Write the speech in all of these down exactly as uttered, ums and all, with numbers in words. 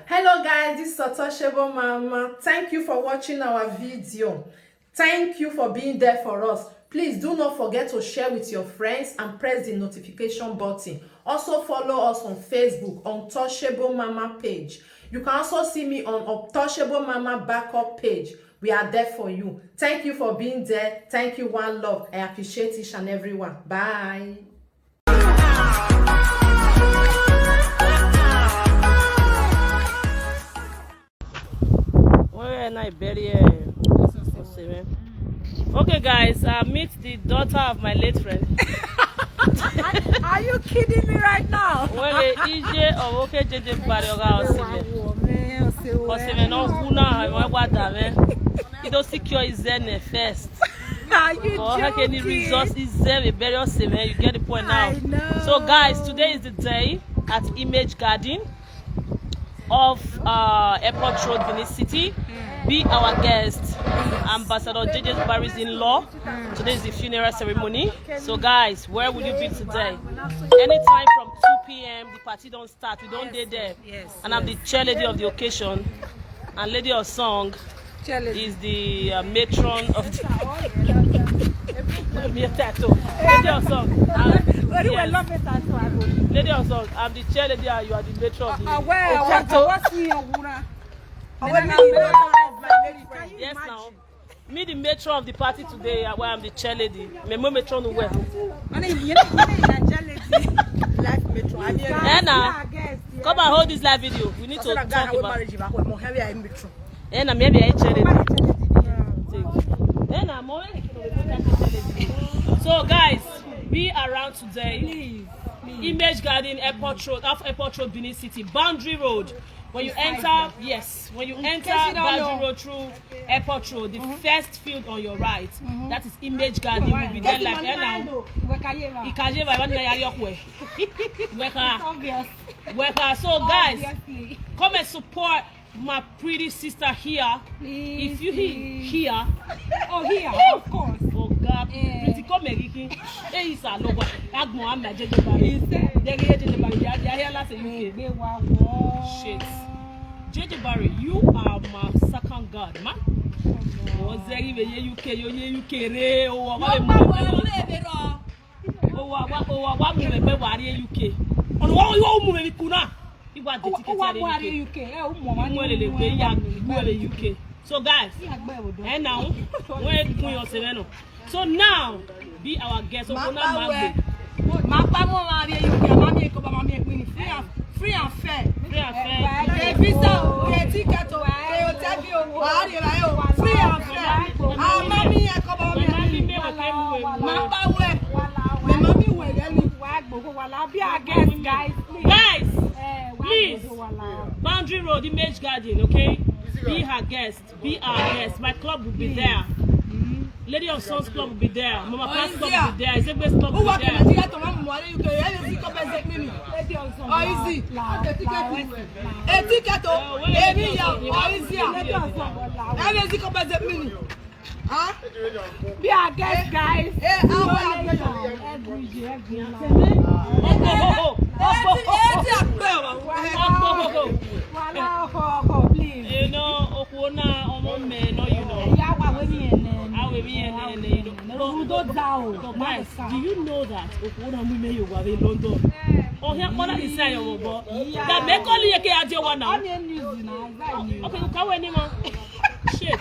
Hello guys, this is Untouchable Mama. Thank you for watching our video. Thank you for being there for us. Please do not forget to share with your friends and press the notification button. Also follow us on Facebook, Untouchable Mama page. You can also see me on Untouchable Mama backup page. We are there for you. Thank you for being there. Thank you, one love. I appreciate each and every one. Bye. Where na I bury her? Okay, guys, I meet the daughter of my late friend. Are you kidding me right now? Well, eh, Ije of Oke Jeje Barry Oga Osimhen. Osimhen no who now, I want what that man. He don't secure his zen first. Are you joking? Any resource is there, we bury Osimhen. You get the point now. I know. So, guys, today is the day at Image Garden of uh, Airport Road, Benin City. Be our guest. Ambassador J J Barry's in law. Today is the funeral ceremony. So, guys, where will you be today? Anytime from two p.m., the party don't start. We don't dey there. Yes. And I'm the chair lady of the occasion. And Lady of Song is the uh, matron of the Lady of Song. Lady of Song. I'm the chair lady and you are the matron of the Yes, now. Me, the matron of the party today, uh, where I'm the chair lady. Me, mo matron well. Life matron. Eh, now. Come and hold this live video. We need to talk about. Eh, now, maybe I chair lady. Eh, now, mo. So, guys, be around today. Please, please. Image Garden, Airport Road, off Airport Road, Benin City, Boundary Road. When you enter, yes, when you enter Boundary Road through Airport Road, the first field on your right, that is Image Garden. Will be there like that now. Ikaje ba wani ya yokwe. Weka. Weka. So guys, come and support my pretty sister here. If you he- here, oh, here, of course. Oh God, pretty come here, Ricky. Hey, is a logo. Agbon am na J J Barry. J J Barry, they are here last U K. Shit. J J Barry, you are my second God, man. Oh, Zeri, we ye U K, you ye U K, re, oh, what a move. Oh, what, what, oh, what, what move, we were here U K. On what, what move, we could not. Igwa de ticket are U K. Igwa de U K. So guys, and now we kun yo se no. So now be our guest. Okona Magbe. Mama are U K. Mami ko ba mami pin free and free and fair. Free and fair. Ke visa, ke ticket o, ke hotel bi o. Wa re ra o. Free and fair. Ah, mami e ko ba mami. Mama we. Mami we yani. Be our guest, guys. Please. Guys, please. Boundary Road, Image Garden, okay? Be her guest. Be our guest. My club will be there. Lady of Sons Club will be there. Mama Pass Club will be there. Ezegbe's Club will be there. Lady of Sons. Oh, easy. A ticket. Oh, easy. Huh? Be our guest, guys. Eh, eh, our guest. Every year, every year. Wala, oh, oh, oh, please. You know, Okona, omo me, no, you know. Yeah, wa we mi ene. Awe mi ene, ene, you know. No, we don't doubt. But guys, do you know that Okona mu me yo wa we London? Oh, here, Okona is saying, oh, boy. That me call you, okay, I do one now. On your news, you know. Okay, you can't win anymore. Shit.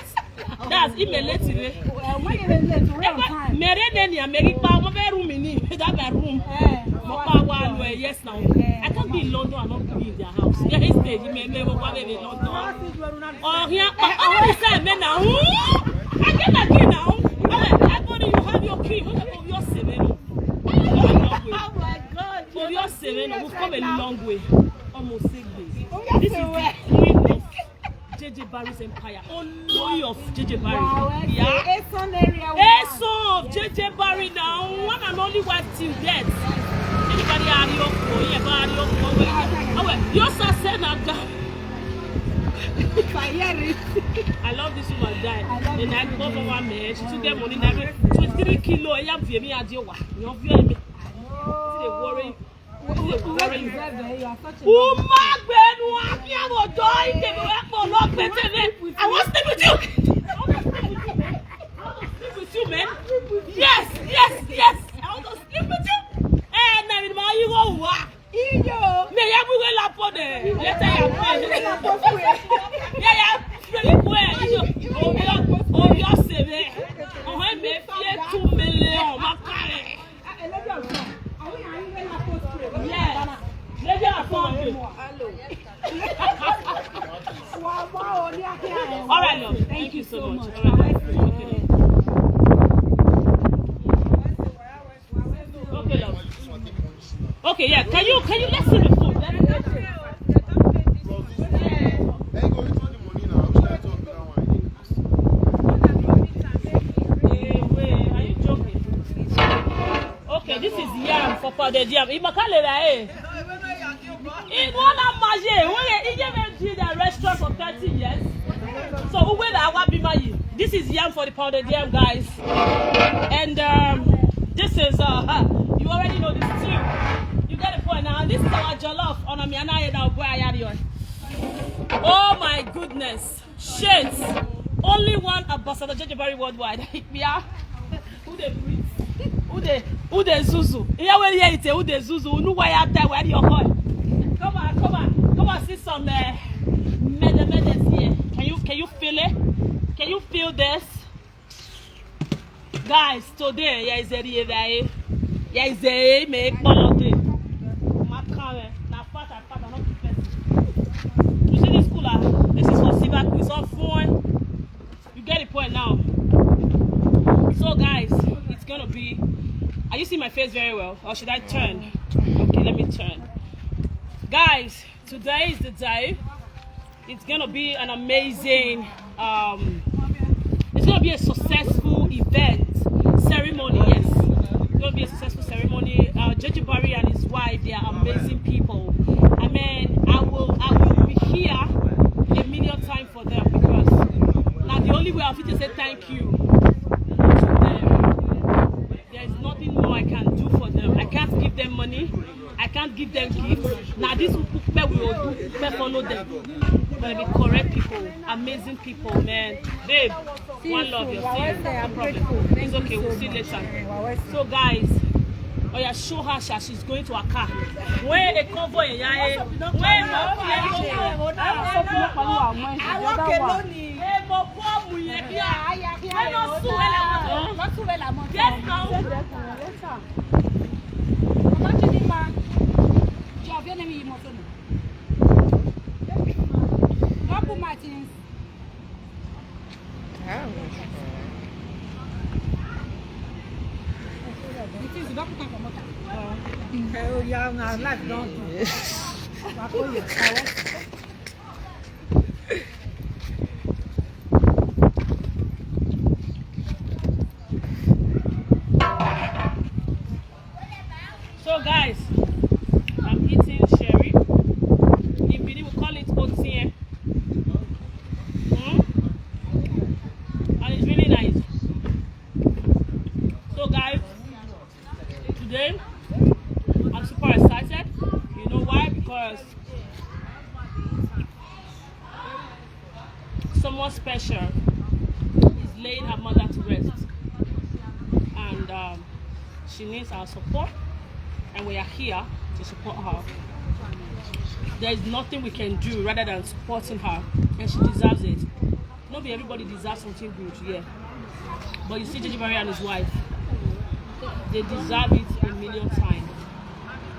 That's immediately. Mere ne ni America, mo be room ni, that my room. Mo pa wa lo, yes now. I can't be in London and not be in their house. Yeah, it's stage me me mo pa be in London. Oh, here, oh, oh, this time me now. Again, again now. I go, you have your key. What about your seven? Oh my God. For your seven, we've come a long way. Almost six days. This is the queen of J J Barry's empire. Olori of J J Barry. Wow, yeah. Eson area. Eson of J J Barry now. One and only wife till death. Anybody are you? Oh, yeah, but are you? Oh, wait. Oh, wait. You sir said that guy. I love this woman, die. And I go for one man. She took get money. Twenty-three kilo. Yeah, for me, I do what? You feel me? They worry. Uma gbenu afiamo do Later you pay. Yeah, yeah. Really well. Oyo, oyo sebe. Oh, me fear two million. Makare. Yes. Lady of something. All right, love. Thank you so much. All right. Okay, love. Okay, yeah. Can you, can you, let's see the food. Hey, wait, are you joking? Okay, this is yam for pounded yam. Imakale la eh. It won't have maje. When you get me to the restaurant for thirty years. So who will I want be my? This is yam for the pounded yam, guys. And um, this is uh, you already know this too. You get the point now. This is our jollof on Amiana now. Oh my goodness. Shit. Only one ambassador Jejebari worldwide. Yeah. Who dey breathe? Who dey, who dey zuzu? Here wey here it who dey zuzu? Unu wire tie where your boy. Come on, come on, come on. See some uh, mede mede here. Can you, can you feel it? Can you feel this? Guys, today, yeah, is a day, yeah, is a me quality. Makare, na fat and fat, not the person. You see this cooler? This is for silver queen. So fun. You get the point now. So, guys, it's gonna be. Are you seeing my face very well, or should I turn? Okay, let me turn. Guys, today is the day. It's gonna be an amazing. Um, it's gonna be a successful event, ceremony. Yes, it's gonna be a successful ceremony. Uh, Judge Barry and his wife, they are amazing people. I mean, I will, I will be here a million times for them because now the only way I fit to say thank you to them. There is nothing more I can do for them. I can't give them money. I can't give them gifts. Now these people we will do, we follow them. But they be correct people, amazing people, man. Babe, one love you. See you. No problem. It's okay. We'll see you later. So guys, oh yeah, show her sha, she's going to her car. Where a convoy, yeah, eh? Where a convoy? Yes, now. Mama Chidinma, Joe, your name is Mosono. Don't put my things. The things you don't put them for motor. Oh, yeah, now life don't do. So guys, I'm eating sherry. In Benin we call it otie. Hmm? And it's really nice. So guys, today I'm super excited. You know why? Because someone special is laying her mother to rest, and um, she needs our support, and we are here to support her. There is nothing we can do rather than supporting her, and she deserves it. Not be everybody deserves something good, yeah. But you see, J J Barry and his wife, they deserve it a million times.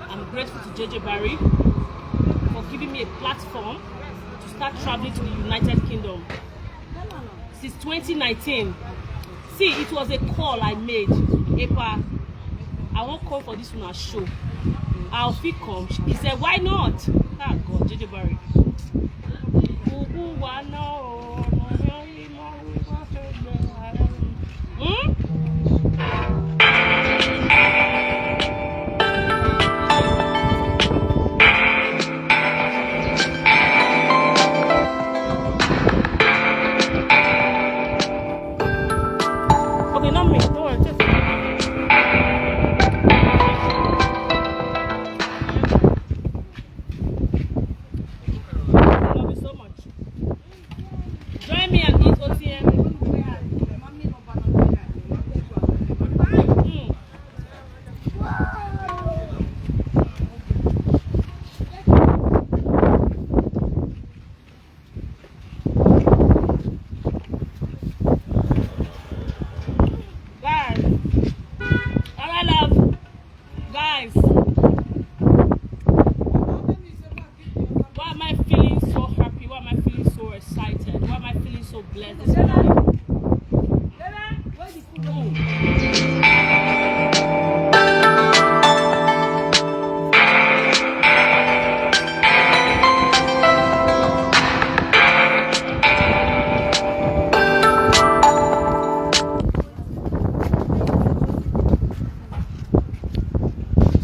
I'm grateful to J J Barry for giving me a platform to start traveling to the United Kingdom since twenty nineteen. See, it was a call I made. Epa, I won't come for this one show. I'll fit come. He said, "Why not?" Ah, God, J J Barry. Hmm? Okay, not me. Don't worry. Just... So bless this one.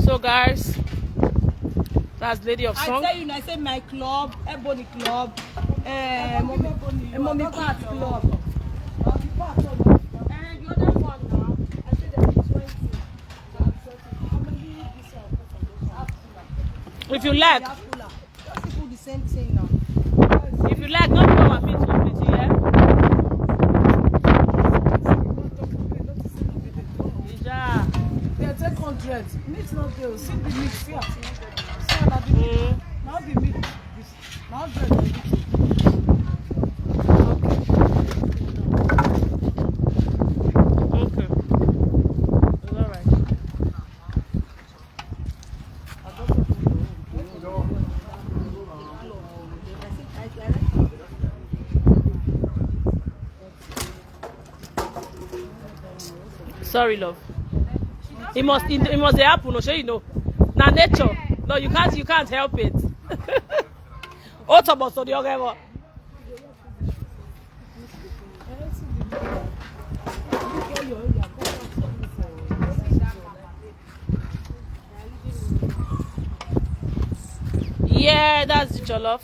So guys, that's Lady of Song. I tell you, I say my club, Ebony Club, eh, Mommy, eh, Mommy Park Club. Eh, the other one now, I say there is twenty. If you like, just do the same thing now. If you like, not do our meat for meat here. Yeah. They take hundred. Meat not there. See the meat here. See how that the meat. Mm. Now the meat. Now the meat. Okay. It's all right. Sorry, love. It must, it, it must dey happen, no, shey you know. Na nature. No, you can't, you can't help it. Ó tọmọ sọ di ọgẹ wọn. Yeah, that's the jollof.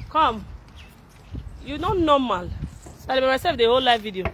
Come. You no normal. I dey myself the whole live video.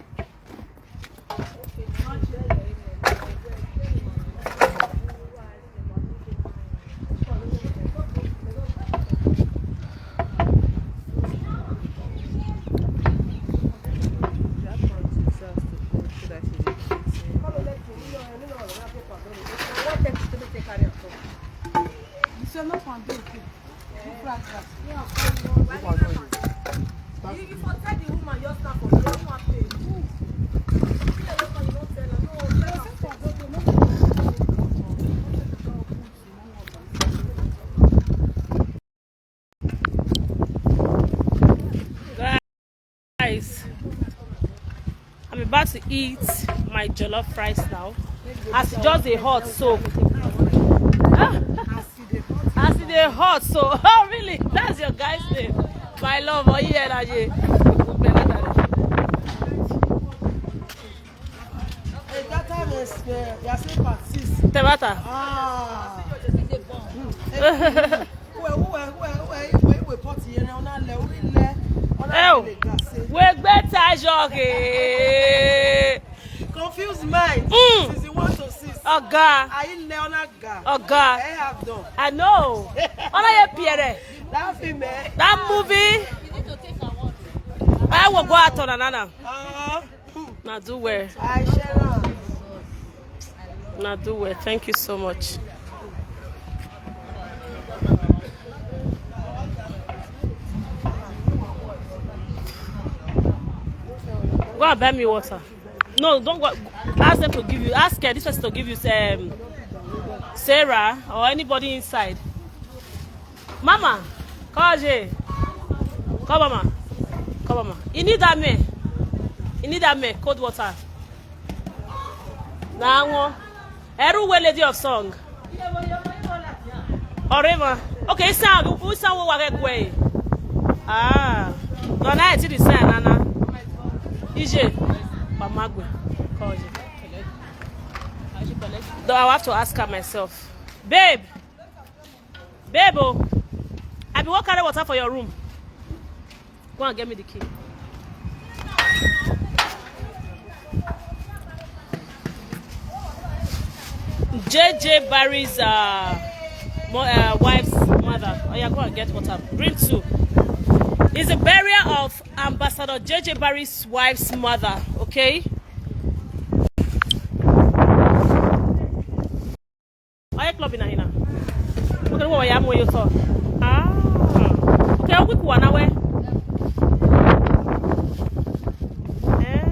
Guys, I'm about to eat my jollof rice now. As it just dey hot so. Ah! As it dey hot so. Oh, really? That's your guy's name. My love, oh yeah, energy. Hey, that time is, uh, you are saying part six. Tebata. Ah. Who, who, who, who, who, who, who, pot here now? Now, le, who in le, ona Oh. le, le, le, say. We gbé tajọ ke. Confused mind. Mm. Since you want to see. Oga. Are you Leona Ga? Oga. Eh, have done. I know. Ona ye piere. That film, eh? That movie. I will go out on another. Uh-huh. Na do well. I share am. Na do well. Thank you so much. Go and buy me water. No, don't go. Ask them to give you. Ask, uh, this person to give you, um, Sarah or anybody inside. Mama, come here. Come, mama. Come, mama. You need that man. You need that man. Cold water. That one. Eru we Lady of Song. Orema. Okay, sound. Who sound what we. Ah. No, na it is sign, Nana. Ije. Pamagwe. Come here. Though I have to ask her myself. Babe. Babe, oh, I be wan carry water for your room. Go and get me the key. J J Barry's, uh, mo-, uh, wife's mother. Oh yeah, go and get water. Bring two. It's the burial of Ambassador J J Barry's wife's mother. Okay. Oye, club in Ahina. Okay, what were you so? Ah. Okay, we could one away. Eh.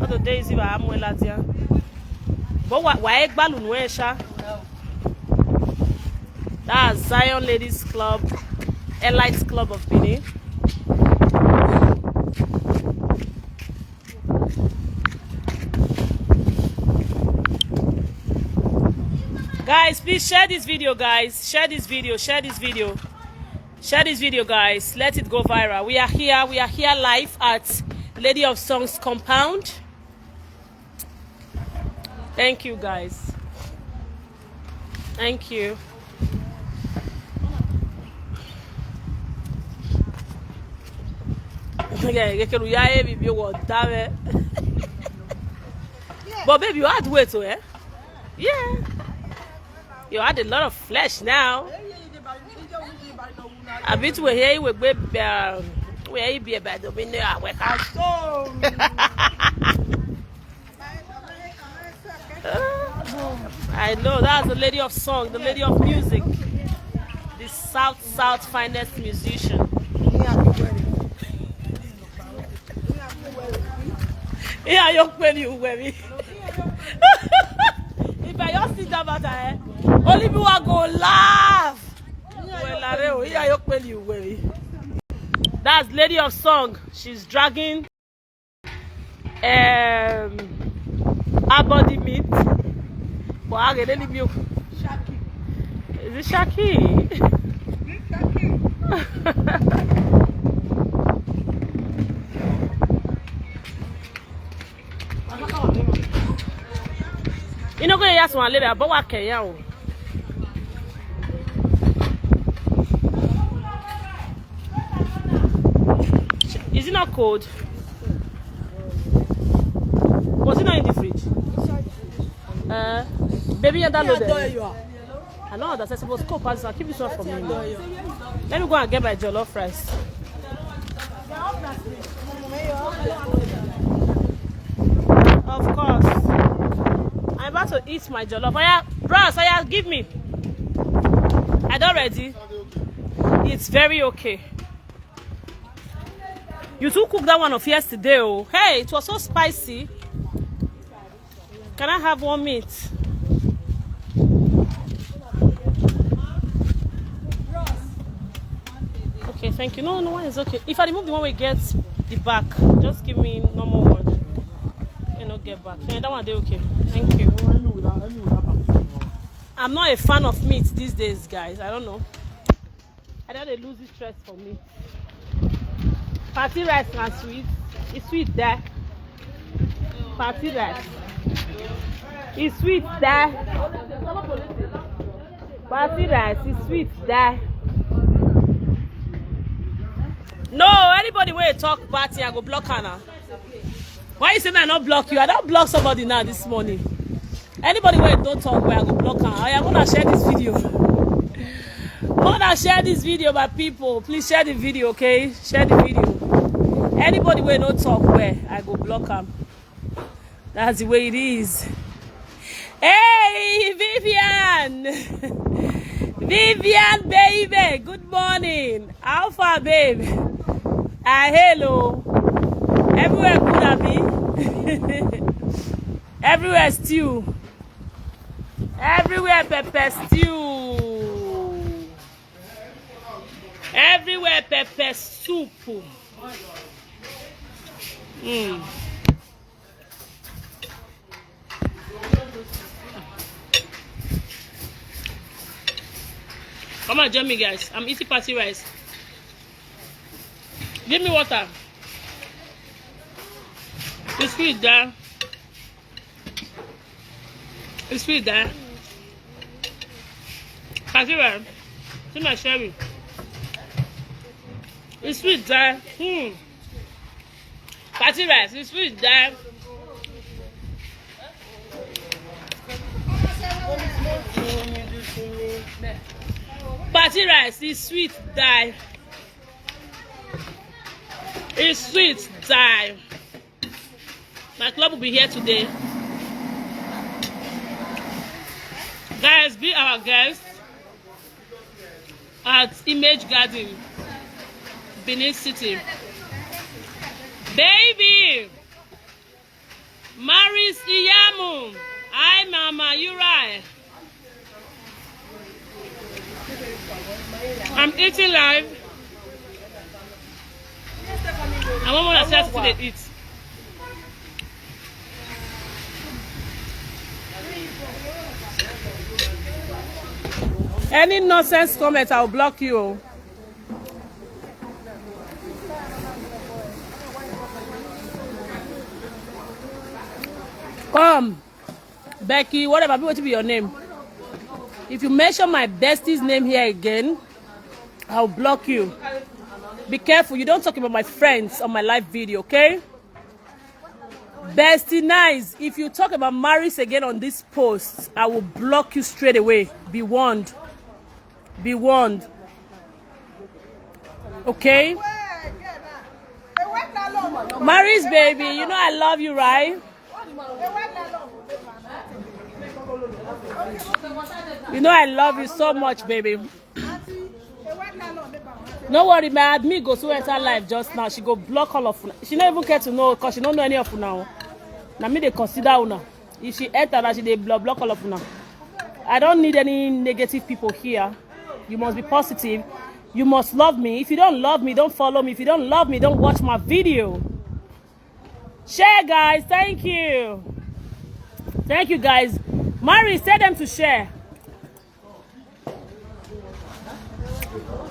Other days, if I am well at you. But why, why, Gbalu, no, eh, sha? That's Zion Ladies Club. Elite Club of Benin. Guys, please share this video, guys. Share this video, share this video. Share this video, guys. Let it go viral. We are here, we are here live at Lady of Songs compound. Thank you, guys. Thank you. Yeah, you can, yeah, baby, you want that, eh? But baby, you had weight, oh, eh? Yeah. You had a lot of flesh now. A bit we here, we be, um, we here be about the winner, we can show. I know, that's the lady of song, the lady of music, the South South finest musician. Yeah, you when you wear me. If I just sit down, but I only be one go laugh. Well, I don't, yeah, you when you wear me. That's lady of song. She's dragging um, her body meat. But I really be. Is it Shaki? You know, go ask one later, but what can you? Is it not cold? Was it not in the fridge? Uh, baby, you don't know there. I know that I suppose go pass and keep this one for me. Let me go and get my jollof rice. Of course. I'm about to eat my jollof. Oya, bros, oya, give me. I don't ready. It's very okay. You too cook that one of yesterday, oh. Hey, it was so spicy. Can I have one meat? Okay, thank you. No, no, one is okay. If I remove the one we get the back, just give me normal one. You know, get back. Yeah, that one they okay. Thank you. I'm not a fan of meat these days, guys. I don't know. I don't dey lose this stress for me. Party rice na sweet. E sweet die. Party rice. E sweet die. Party rice, e sweet die. No, anybody wey talk bad thing, I go block her now. Why you say me I not block you? I don't block somebody now this morning. Anybody wey don't talk, where I go block her. I wanna share this video. Wanna share this video, my people. Please share the video, okay? Share the video. Anybody wey don't talk, where I go block am. That's the way it is. Hey, Vivian! Vivian, baby, good morning. How far, babe? Ah, hello. Everywhere good, abi? Everywhere stew. Everywhere pepper stew. Everywhere pepper soup. Mm. Come and join me, guys. I'm eating party rice. Give me water. It's sweet, dad. It's sweet, dad. Party rice. See my sherry. It's sweet, dad. Hmm. Party rice, it's sweet die. Party rice is sweet die. It's sweet die. My club will be here today. Guys, be our guest at Image Garden, Benin City. Baby, Maris Iyamu. Hi, Mama, you right? I'm eating live. I want more than to dey eat. Any nonsense comment, I'll block you. Come, Becky, whatever, be what be your name. If you mention my bestie's name here again, I'll block you. Be careful, you don't talk about my friends on my live video, okay? Bestie Nice, if you talk about Maris again on this post, I will block you straight away. Be warned. Be warned. Okay? Maris, baby, you know I love you, right? You know I love you so much, baby. No worry, my admin go soon enter live just now. She go block all of una. She no even care to know, 'cause she no know any of una. Now me they consider una. If she enter, now she dey block, block all of una. I don't need any negative people here. You must be positive. You must love me. If you don't love me, don't follow me. If you don't love me, don't watch my video. Share, guys. Thank you. Thank you, guys. Maris, tell them to share.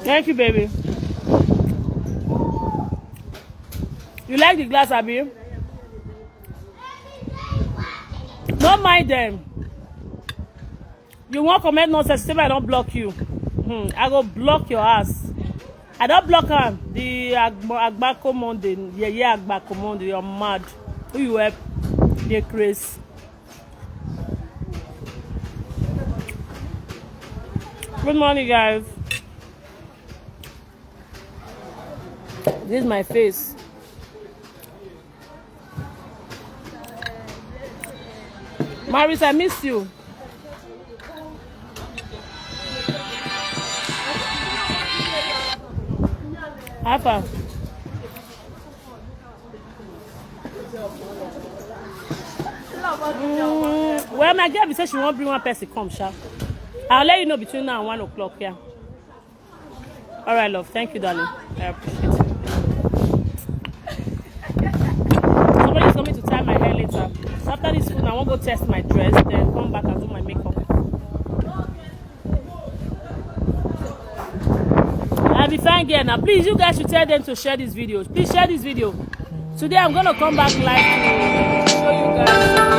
Thank you, baby. You like the glass, abi? Don't mind them. You won't comment nonsense, say I don't block you. Hmm, I go block your ass. I don't block am. The Agbo-, Agbako Monday, yeah, yeah, Agbako Monday, you're mad. Who you help? Dey craze. Good morning, guys. This is my face. Maris, I miss you. Alpha. Mm, well, my girl be say she won't bring one person come, sha. I'll let you know between now and one o'clock, yeah. All right, love. Thank you, darling. I appreciate it. Somebody is coming to tie my hair later. So after this food, I won't go test my dress, then come back and do my makeup. I'll be fine girl now. Please, you guys should tell them to share this video. Please share this video. Today I'm gonna come back live to show you guys.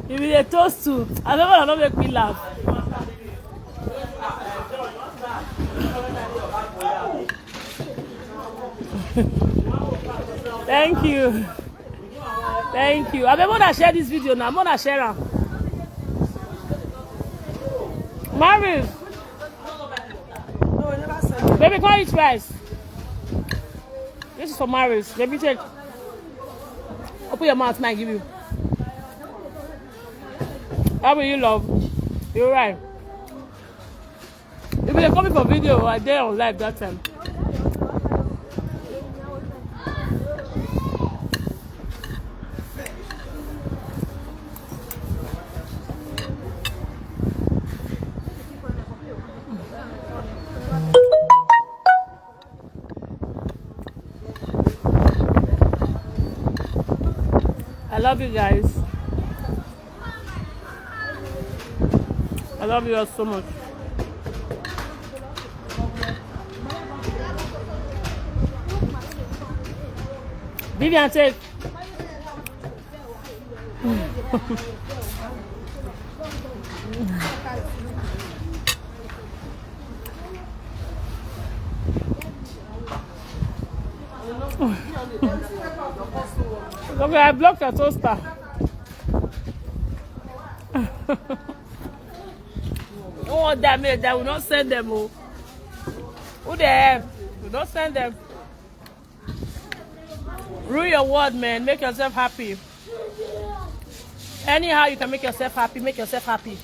If you dey toast too, I never, I no make me laugh. Thank you. Thank you. I mean, wanna share this video now. Wanna share am. Maris. Baby, come eat rice. This is for Maris. Let me take. Open your mouth, now I give you. How will you love? You're right. If you dey come for video, I dey on live that time. I love you guys. I love you all so much. Vivian, take. Okay, I blocked your toaster. No, That make that we not send them. Oh, who they help? We don't send them. Rule your world, man. Make yourself happy. Anyhow you can make yourself happy, make yourself happy.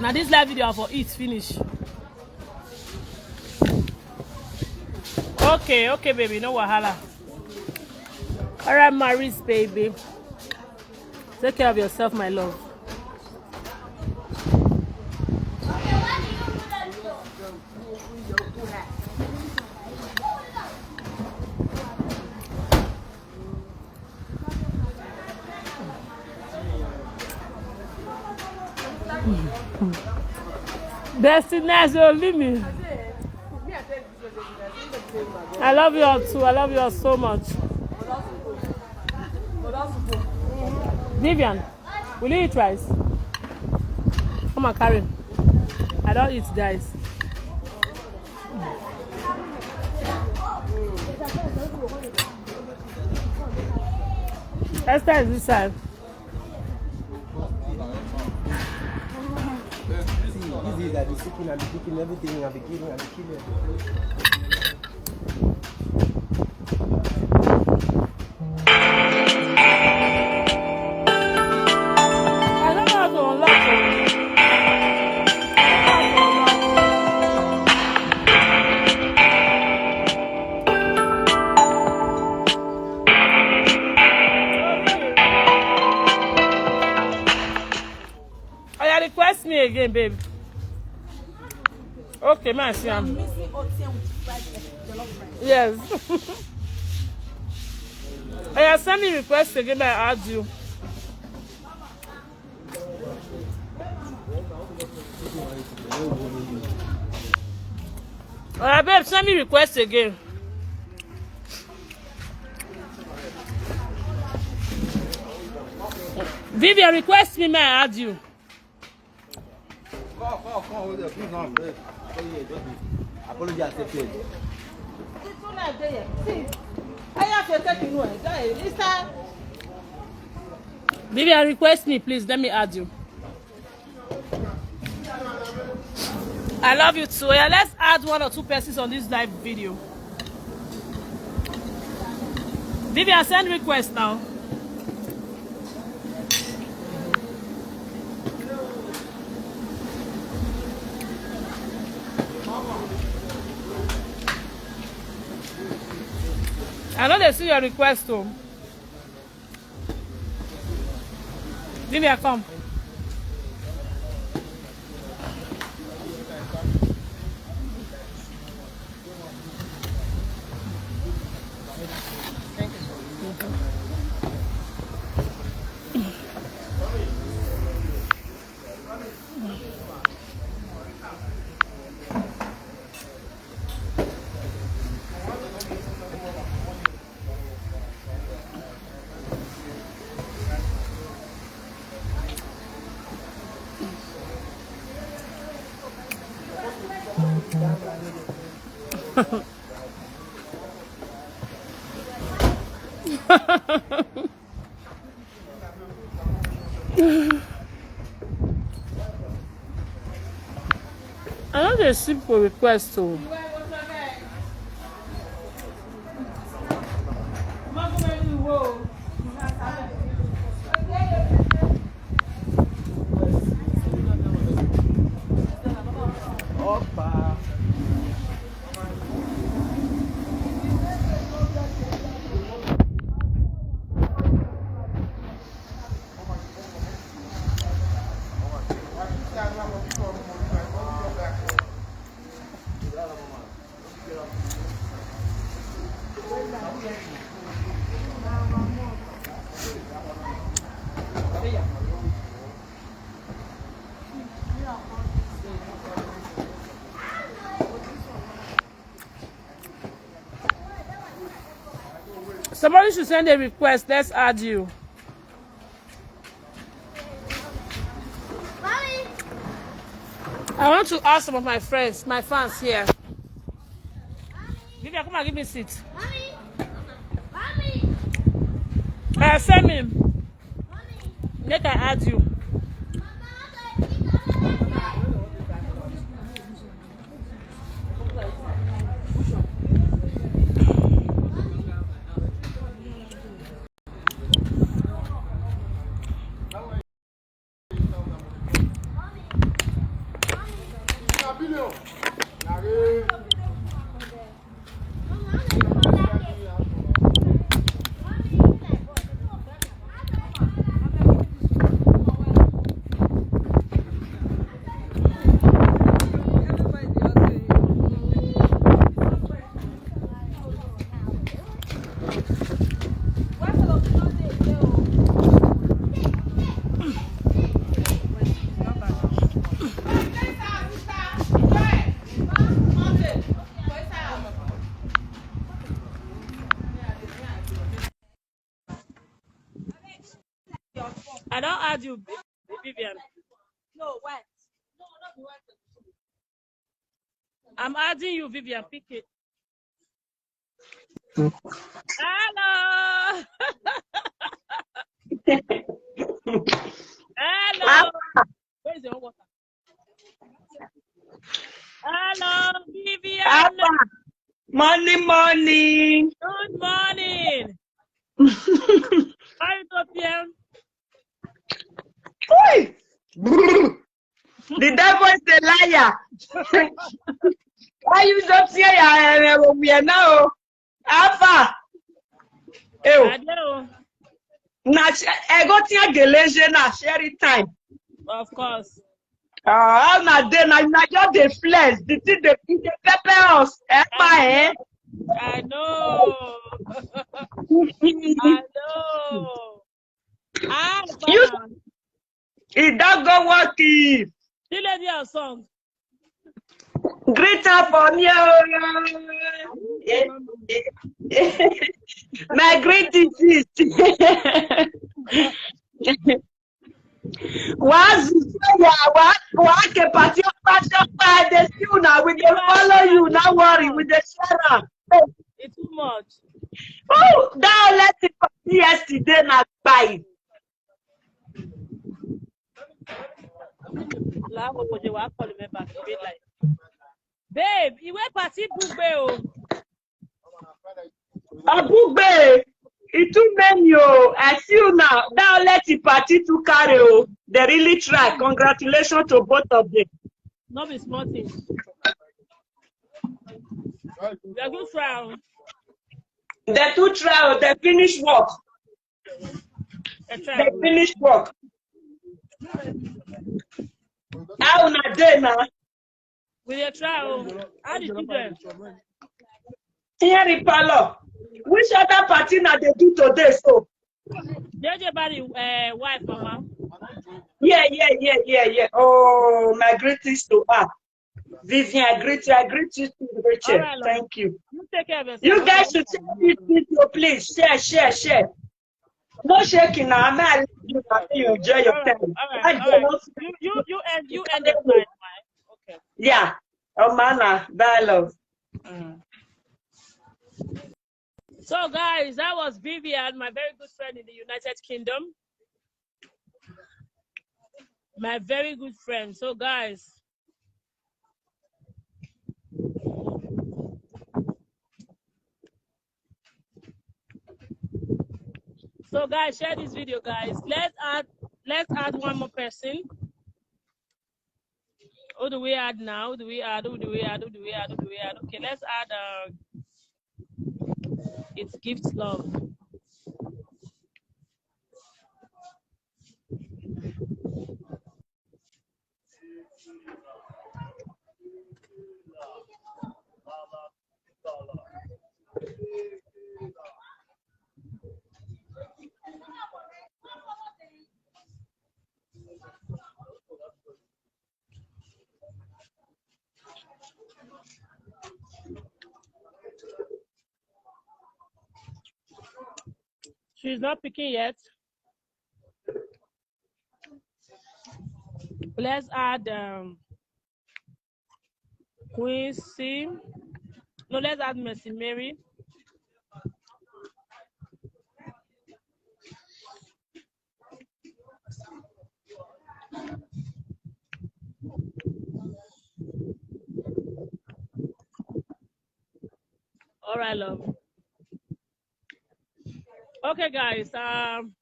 Now this live video for it finish. Okay, okay, baby, no wahala. All right, Maris, baby. Take care of yourself, my love. Destiny, as you leave me. I love you all too. I love you all so much. Vivian, will you eat rice? Come and carry. I don't eat, guys. Esther is this side. See, this is like the seeking and the picking, everything and the killing and the killing. I don't know how to unlock it. Oya, request me again, babe. Okay, man, see am. Yes. Oya, send me request again, I add you. Oya, babe, send me request again. Vivian, request me, may I add you? Come, come, come, hold your things on, please. Apology accepted. It's too late there. See, I have to take you know, eh, guy, it's time. Vivian, request me, please. Let me add you. I love you too. Yeah, let's add one or two persons on this live video. Vivian, send request now. I know they see your request too. Vivian, come. I know they simple request too. Somebody should send a request. Let's add you. I want to ask some of my friends, my fans here. Vivian, come and give me a seat. Uh, send me. Make I add you. I don't add you, Vivian. No, what? I'm adding you, Vivian. Pick it. Hello. Hello. Where's your water? Hello, Vivian. Alpha. Morning, morning. Good morning. How you doing? Hey! The devil is a liar. Why you don't hear ya? We are now. Alpha. Ew. Now I go to Geleje now, sharing time. Of course. Uh, how na dey na na just dey flex. The thing dey e dey pepper us. Eh, pa, eh? I know. I know. Ah, you, it don't go work. She lady her song. Greet her for me. Oh. My greetings is. Wazu ya wa wa ke party party party dey see una, we dey follow you, no worry, we dey share am. It's too much. Oh, that let the party yesterday na buy. Lawo ko je wa call me back, e be like, babe, iwe party bugbe o. Abugbe, e too many o. I see you now. That let the party to carry o. They really try. Congratulations to both of them. No be small thing. They do try o. They too try o. They finish work. They try. They finish work. How una dey now? We dey try o. How the children? Here in parlor. Which other party na dey do today so? J J Barry, uh, wife, mama. Yeah, yeah, yeah, yeah, yeah. Oh, my greetings to her. Vivian, I greet you. I greet you too, Rachel. All right, love. Thank you. You take care of yourself. You guys should share this video, please. Share, share, share. No shaking now. I'm not you. You enjoy your time. All right, all right. You, you, you end, you end it fine, fine. Okay. Yeah. Oh, mana. Bye, love. Mm. So, guys, that was Vivian, my very good friend in the United Kingdom. My very good friend. So, guys, so guys, share this video, guys. Let's add, let's add one more person. Who do we add now? Who do we add? Who do we add? Who do we add? Who do we add? Okay, let's add. Uh, it's Gift Love. She's not picking yet. Let's add um, Quincy. No, let's add Mercy Mary. I love. Okay, guys. Um,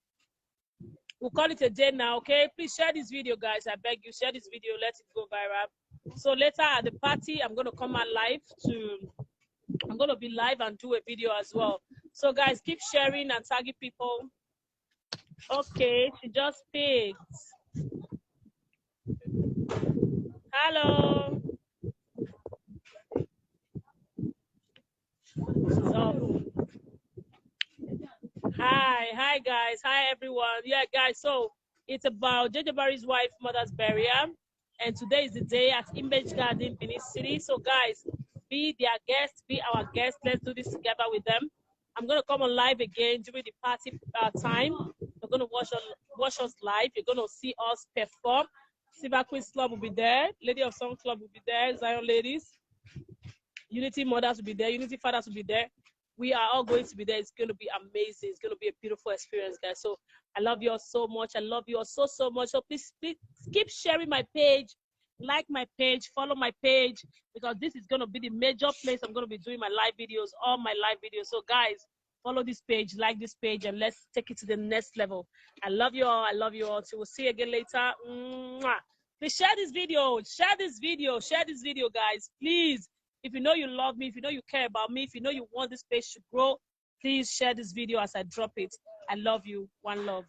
we'll call it a day now. Okay, please share this video, guys. I beg you, share this video. Let it go viral. So later at the party, I'm gonna come out live to. I'm gonna be live and do a video as well. So guys, keep sharing and tagging people. Okay, she just picked. Hello. Hi, hi guys, hi everyone. Yeah, guys, so it's about J J Barry's wife, mother's burial. And today is the day at Image Garden, Benin City. So, guys, be their guest, be our guest. Let's do this together with them. I'm gonna come on live again during the party uh, time. You're gonna watch on watch us live. You're gonna see us perform. Silver Queens Club will be there. Lady of Song Club will be there. Zion Ladies, Unity Mothers will be there. Unity Fathers will be there. We are all going to be there. It's gonna be amazing. It's gonna be a beautiful experience, guys. So I love you all so much. I love you all so so much. So please, please keep sharing my page, like my page, follow my page, because this is gonna be the major place I'm gonna be doing my live videos, all my live videos. So guys, follow this page, like this page, and let's take it to the next level. I love you all. I love you all. So we'll see you again later. Mwah. Please share this video. Share this video. Share this video, guys. Please. If you know you love me, if you know you care about me, if you know you want this page to grow, please share this video as I drop it. I love you. One love.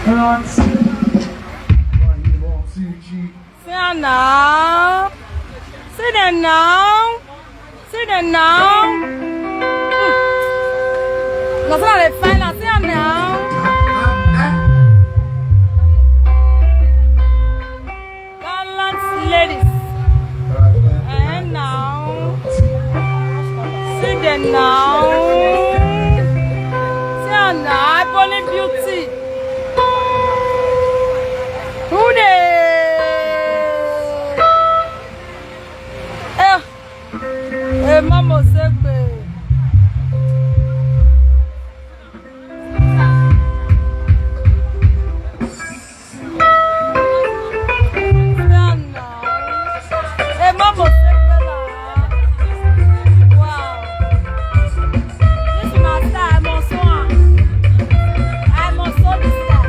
One, two, G. See am now. See dem now. See dem now. Hmm. Na so I dey find am. See am now. Gallant ladies. Eh, now. See dem now. See am now. Ebony beauty. Who dey? Eh, eh, Mama Osegbe. Hey, Mama Osegbe la. Wow. This una style, I must want. I must own this style.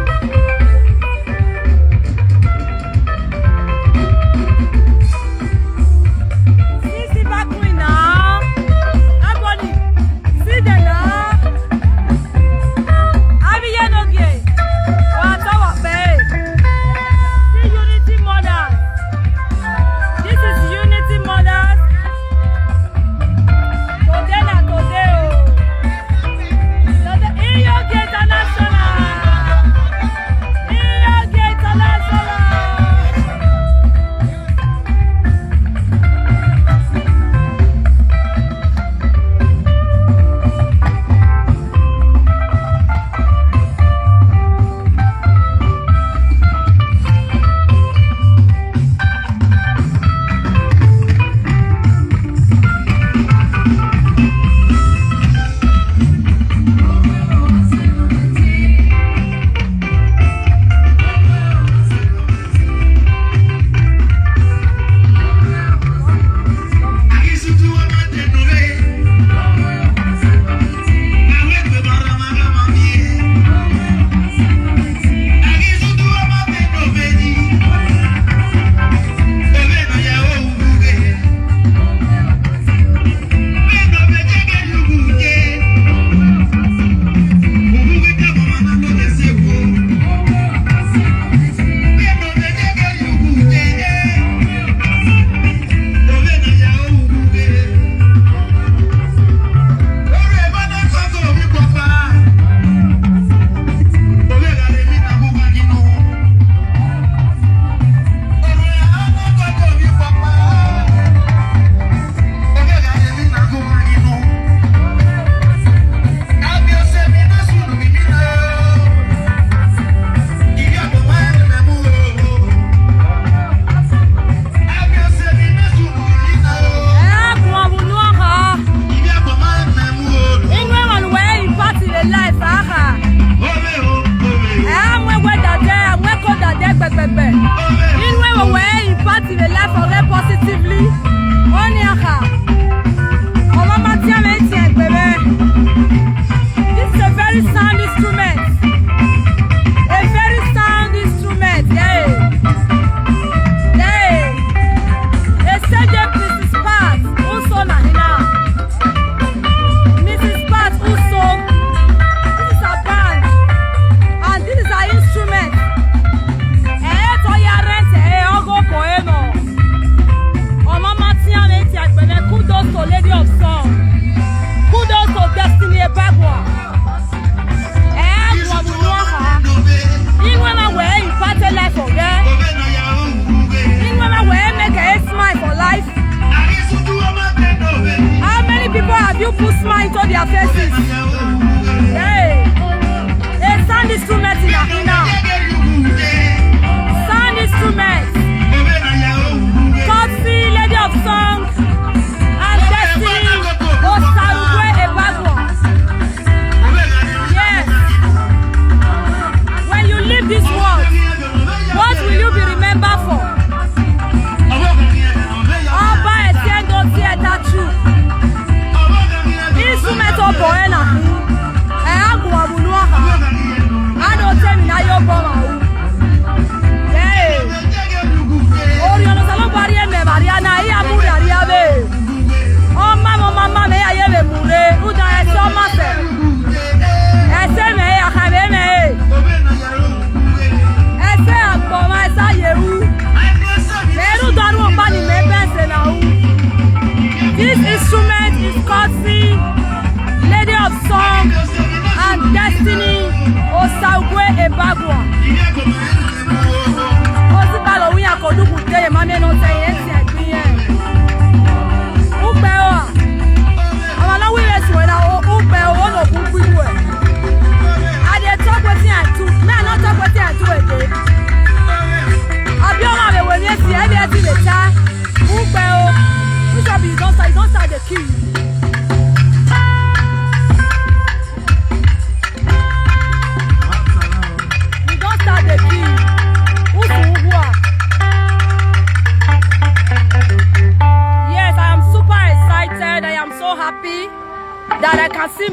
See, see, back queen now. Ebony. See dem now. Abiye no gay. Wata wape. See Unity Mothers. This is Unity Mothers. Today na today o. Today, Iyoge International. Iyoge International. Eh, kuma bu nuaha. Inwe wan we impact in the life, aha. Eh, amwe we dade, amwe ko dade, gbegbegbe. Inwe wan we impact in the life of them positively. Oni aha. Ọmọ ma ti ame ti egbebe. This is a very sound instrument. A very sound instrument. Yeah. Yeah. Esege missus Pat Uso na hina. Missus Pat Uso. This is her band. And this is her instrument. Eh, to ya rent, eh, ogo ko eno. Ọmọ ma ti ame ti egbebe. Kudos to Lady of Song. Kudos to Destiny Ebagwa. Eh, Agwa Bunuaha. Inwe ma we impact life of them. Inwe ma we make a smile for life. How many people have you put smile into their faces? Hey. A sound instrument in Akina. Sound instrument. Courtesy Lady of Song. And Destiny Osarugwe Ebagwa. Yes. When you leave this world, what will you be remembered for? Oba Etiendo Theatre Troupe. Instrument of Boena. Eh, Agwa Bunuaha. I don't tell me now your brother. Yeah. Oriono salo bari eme bari ana iya muri ari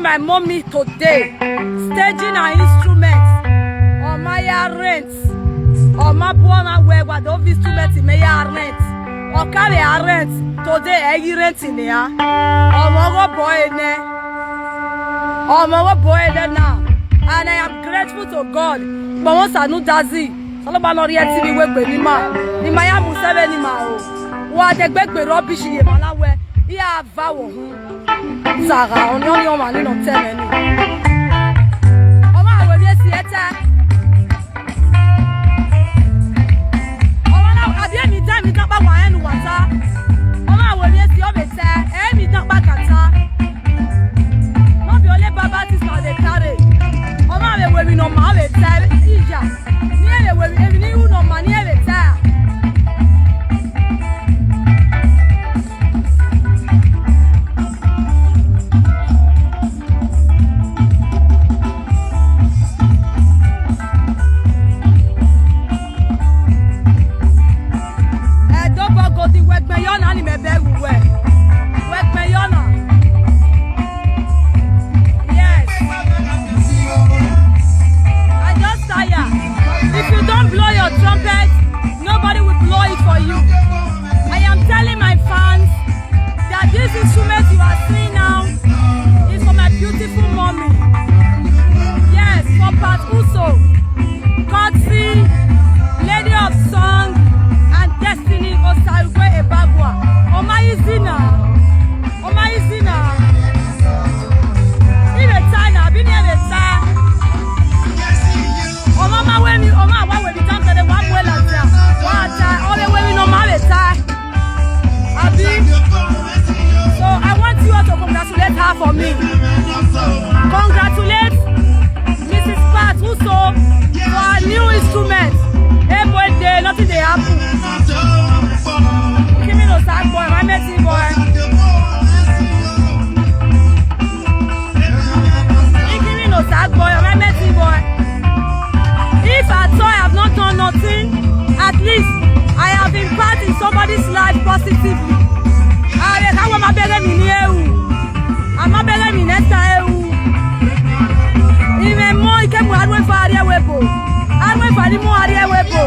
My mommy today, staging her instruments. Oma ya rent. Oma buona wegwa the instrument me ya rent. Okare ya rent. Today, egi rent in ya. Oma go boy ne. Oma go boy ne now. And I am grateful to God. But once I know Dazi, Saloba no rie ti mi wegbe ni ma. Ni ma ya mu sebe ni ma o. Wa de gbegbe rubbish ye ma la we. Ya va wo. Zara, on yon yon man, no tell me. Oma we mi si eta. Oma na abi mi da mi da pa wa enu wata. Oma we mi si o be ta. E mi da pa kata. No be only baba this na dey carry. Oma we we mi no ma we ta. Ija. Ni e we mi ni u no ma ni e ta. Edobo godi wegbe yona ni mebe uwe. Wegbe yona. Yes. I just tire. If you don't blow your trumpet, nobody will blow it for you. I am telling my fans that this instrument you are seeing now is for my beautiful mommy. Yes, for Pat Uso, Kotsi, Lady of Song, and Destiny Osarugwe Ebagwa. Oma Izina. Oma Izina. Ibe China, Bini Ebe China. Oma ma we mi, oma wa we mi tan pele wa we la ta. Wa ta, o le we mi no ma we ta. Abi. So I want you all to congratulate her for me. Congratulate Missus Pat Uso for her new instrument. Hey boy, there nothing dey happen. Give me no sad boy, my messy boy. Ikimi no sad boy, my messy boy. If at all I have not done nothing, at least I have impacted somebody's life positively. Are ka wa ma bere mi ni ewu. Ama bere mi nesta ewu. Ime mo ike mu arwe fa ari ewe bo. Arwe fa ni mo ari ewe bo.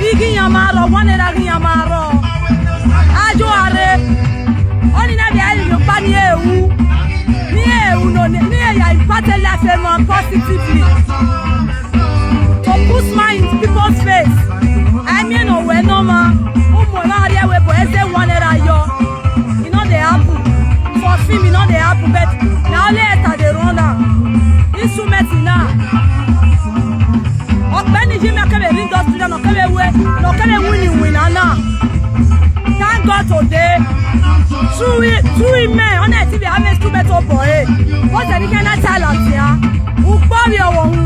Igi yamaro, wane ra gi yamaro. Ajo are. Oni na bi ayi yo pa ni ewu. Ni ewu no ni, ni eya impacted life e man positively. To put smile in people's face. I mean, no we no ma. Umo na ari ewe bo eze wane ra yo. E no dey happen. For film, e no dey happen, but na only enter dey run am. Instrument na. Ọ̀gbẹ́ni Jimmy Akebe industry na, no kebe we, no kebe win win na na. Thank God today. Two we, two women, on that T V, I'm a instrument boy. What are you gonna tell us here? Ukpori owo hu.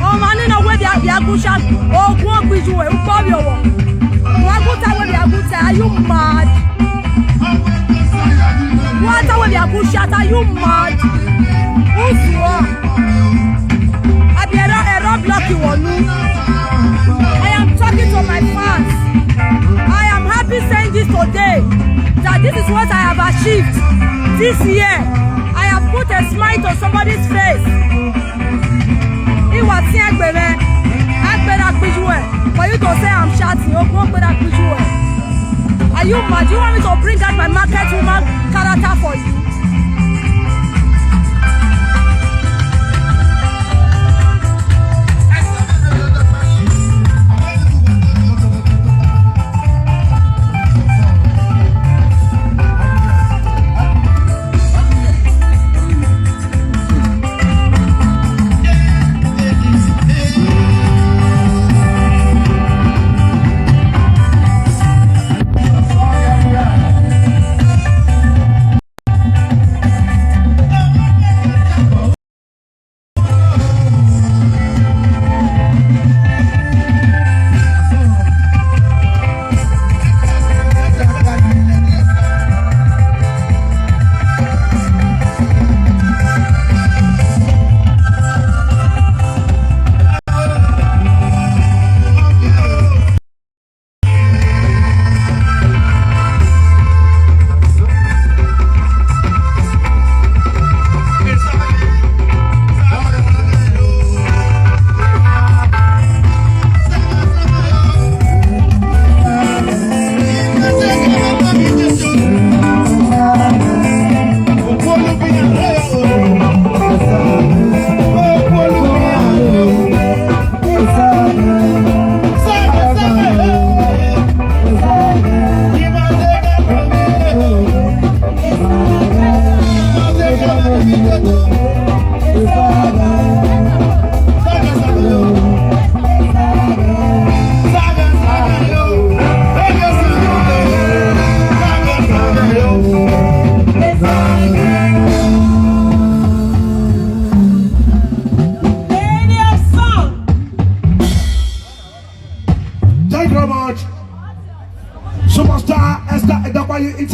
Oma ni no we bia bia gusha. Ogun ogbiju we ukpori owo. Wa guta we bia guta. Are you mad? What are we bia gusha? Are you mad? Who's you are? Abi ero ero block you onu. I am talking to my fans. I am happy saying this today that this is what I have achieved this year. I have put a smile to somebody's face. Iwa ti agbere, agbere akpiju e. For you to say I'm shouting, ogun agbere akpiju e. Are you mad? Do you want me to bring out my market woman character for you?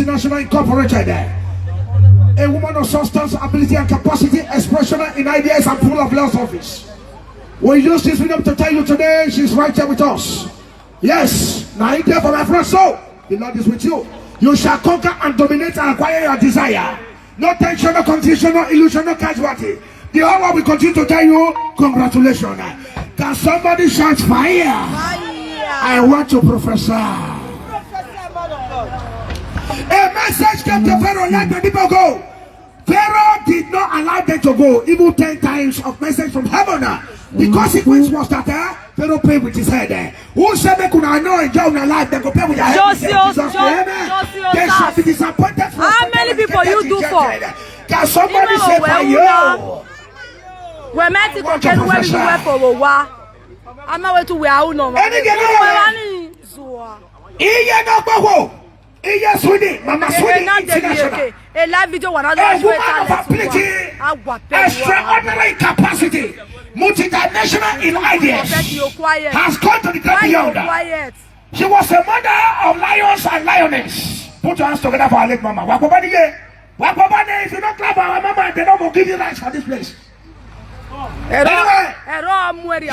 International Incorporated. A woman of substance, ability, and capacity, expressional in ideas and full of philosophies. We use this freedom to tell you today, she's right here with us. Yes, now you there for my friend. So, the Lord is with you. You shall conquer and dominate and acquire your desire. No tension, no confusion, no illusion, no casualty. The whole world will continue to tell you, congratulations. Can somebody shout fire? Fire. I want to prophesy. Prophesy, man of God. A message came to Pharaoh, let the people go. Pharaoh did not allow them to go, even ten times of message from heaven. The consequence was that, eh, Pharaoh paid with his head. Eh. Who said make una no enjoy una life? They go pay with their head. Josios, Jesus' name, eh. Josios, they shall be disappointed for how many people you do for? Can somebody say for you? We met it on Kenu where we were for a while. I'm not waiting to where I know. Any girl, where I need. Iye na gbogbo. Iye Sweden, Mama Sweden International. A live video one. A woman of ability, extraordinary capacity, multidimensional in ideas, has gone to the great beyond. She was a mother of lions and lioness. Put your hands together for our late mama. Wakobani ye. Wakobani, if you don't clap our mama, they don't go give you rights for this place. Anyway,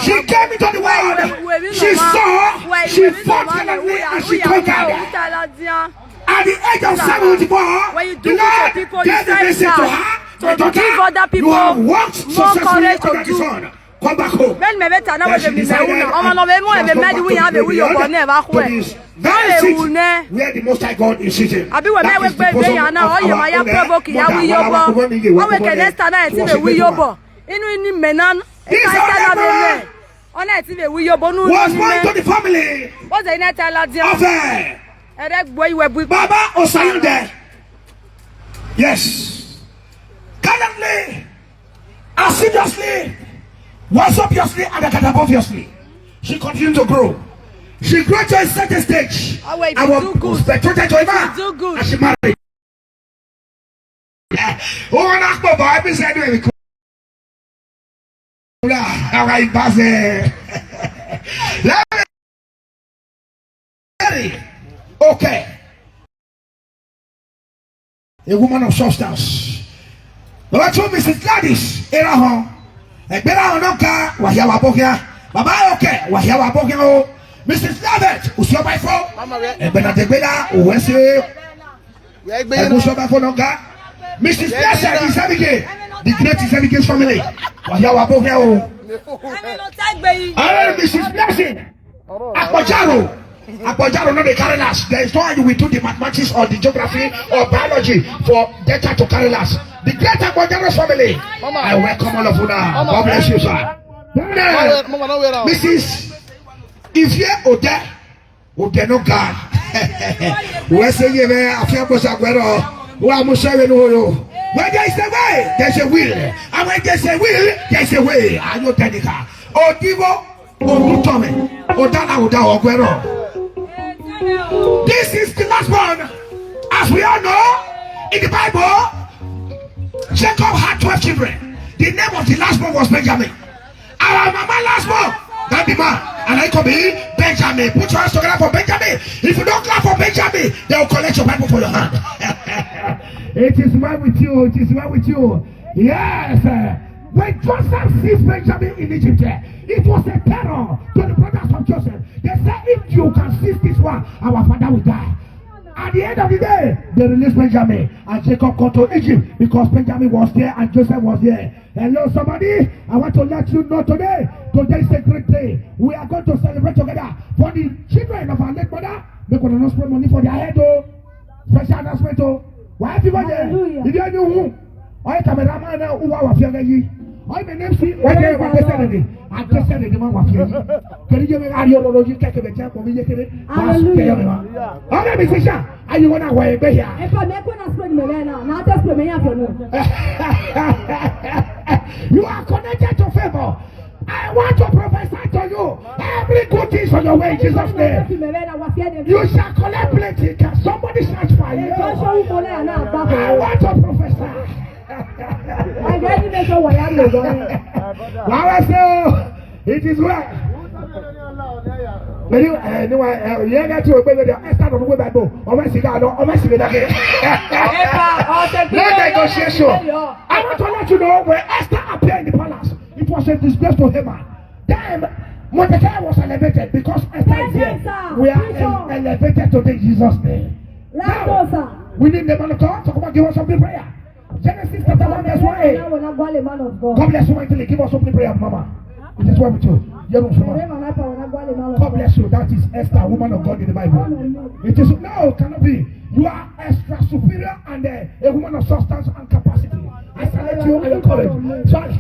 she came into the world. She saw, she fought gallantly, and she conquered. At the age of seventy-four, the Lord gave the message to her, "My daughter, you have worked successfully under the sun. Come back home." Then she decided and go back to the beyond, to this very seat where the Most High God is sitting. That is the bosom of our own, eh, mother, Wala Wakobani ye, Wakobani. She was a great woman. Inu ini menan. This our woman was born to the family of, eh, Baba Osayunde. Yes. Gallantly, assiduously, was obviously and obviously, she continued to grow. She grew to a certain stage. Awe, if you do good, and she married. Ona kpọba ebi sẹ ẹdun ẹbi kọ. Wúrà ara ìbá sẹ. Lẹ́yìn. Okay. A woman of substance. Baba tún Missus Gladys Erahon. Ẹgbẹ́ Erahon náà ká wàhíà wà bókíá. Baba okay, wàhíà wà bókíá o. Missus Lovett, Usiobaifo. Ẹgbẹ́ náà tẹ̀gbẹ́ náà, òwe ṣe. Ẹ̀gbọ́n sọ́ba fọ́nà ká. Missus Blessed Isabike, the great Isabike family. Wàyà wà bó fẹ́ o. Alright, Missus Blessed. Akpọ̀járò. Akpọ̀járò no dey carry last. There is no how you will do the mathematics or the geography or biology for Delta to carry last. The great Akpọ̀járò family. I welcome all of you now. God bless you, sir. Then, uh, Missus Ifie Ode. Who dare not God? We say ye me afia bosa gwero. Wa mo say we no yo. When there is a way, there's a will. And when there's a will, there's a way. Are you Tenica? Odibo, Odutome, Odana, Oda Ogwero. This is the last one. As we all know, in the Bible, Jacob had twelve children. The name of the last one was Benjamin. Our mama last born, that the man, and I could be Benjamin. Put your hands together for Benjamin. If you don't clap for Benjamin, they will collect your Bible for your hand. It is well with you. It is well with you. Yes. Uh, when Joseph sees Benjamin in Egypt, uh, it was a terror to the brothers of Joseph. They said, "If you can see this one, our father will die." At the end of the day, they released Benjamin, and Jacob got to Egypt because Benjamin was there and Joseph was there. Hello, somebody. I want to let you know today. Today is a great day. We are going to celebrate together for the children of our late mother. Make una no spend money for their head, oh. Special announcement, oh. Why everybody? Hallelujah. If you knew who, all cameraman now who are feeling you. All the names see. What they were tested. I tested the man was here. Can you give me audio? You can't give a check for me. Hallelujah. All the musician. Are you gonna wear a bear? If I make one spend me right now, now test me, me have your name. You are connected to favor. I want to prophesy to you. Every good thing is on your way in Jesus' name. You shall collect plenty. Can somebody shout fire? I want to prophesy. Wàá wá sí o, it is well. Anyway, anyway, uh, yeah, that's what we do. Esther don't go back, though. Or when she got, or when she got. Let them go share show. I want to let you know when Esther appeared in the palace, it was a disgrace to Haman. Then Mordecai was elevated because Esther is here. We are ele- elevated today in Jesus' name. Now, we need the man of God to come and give us something prayer. Genesis chapter one verse one a. God bless you mightily. Give us opening prayer, Mama. It is well with you. God bless you. That is Esther, woman of God in the Bible. It is no, cannot be. You are extra superior and uh, a woman of substance and capacity. I salute you and your courage. Sorry.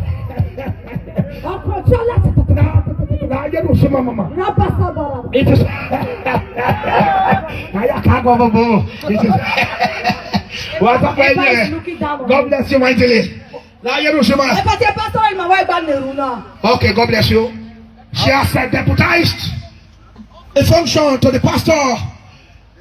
Now, now, you know, Shema Mama. It is. Now, you can't go over. It is. What's up, my dear? God bless you mightily. Now, you know, Shema. Ẹ bá tẹ pásítọ̀ ìmọ̀ wá ìgbà nìrú náà. Okay, God bless you. She has uh, deputized a function to the pastor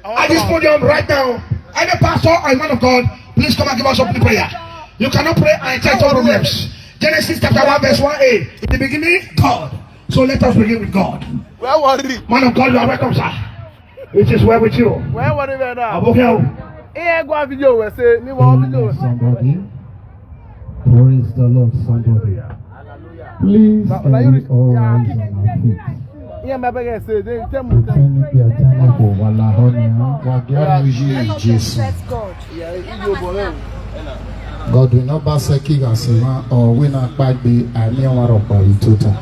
at this podium right now. Any pastor or a man of God, please come and give us open prayer. You cannot pray and entitle problems. Genesis chapter one verse one a. In the beginning, God. So let us begin with God. Where were we? Man of God, you are welcome, sir. It is well with you. Where were we now? Abokel. Here go video we say, ni one video. Somebody. Praise the Lord, somebody. Please, can we all rise on our feet? Ihe mebe ga-ese, they tell me. Eternity, eternity, for Walahoni, huh? Wa gya muji Jesu. God will not pass a king as a man or win a kpagbe, ani ọnwa rọkpa itota.